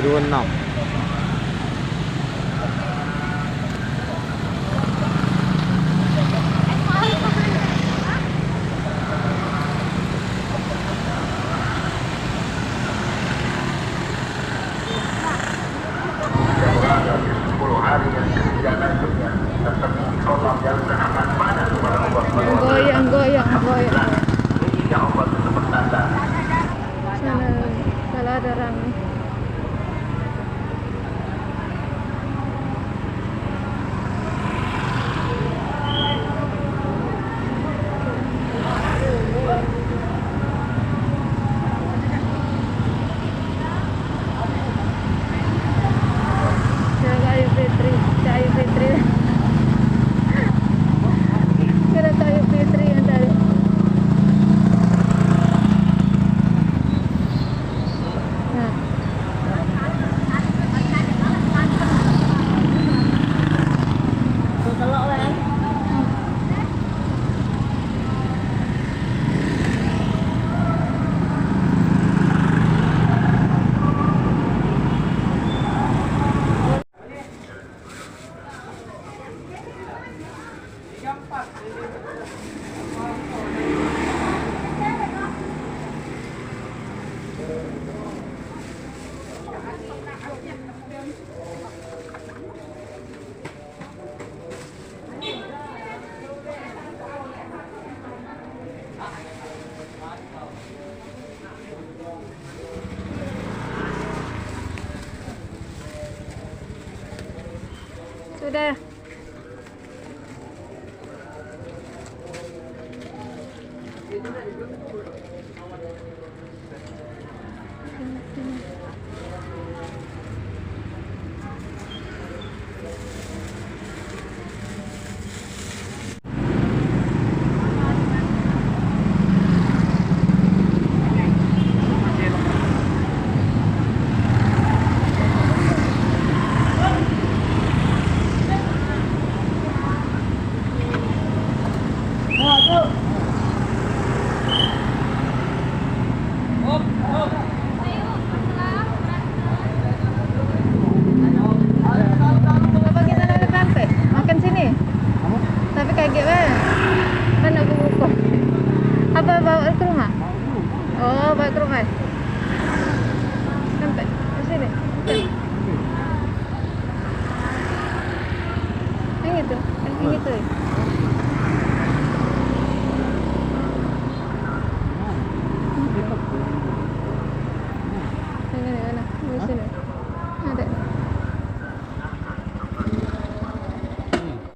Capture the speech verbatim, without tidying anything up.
Dua enam. Goyang, goyang, goyang. Sana, kalau ada orang. Cak Ayu Fitri, Cak Ayu Fitri. Kira Cak Ayu Fitri yang tadi. Nah. Sudah. Apa kita nak ke Pempek? Makan sini? Tapi kaget bae. Kan aku buka. Apa bawa ke rumah? Oh, bawa ke rumah. Pempek. Di sini. Yang itu. Yang itu.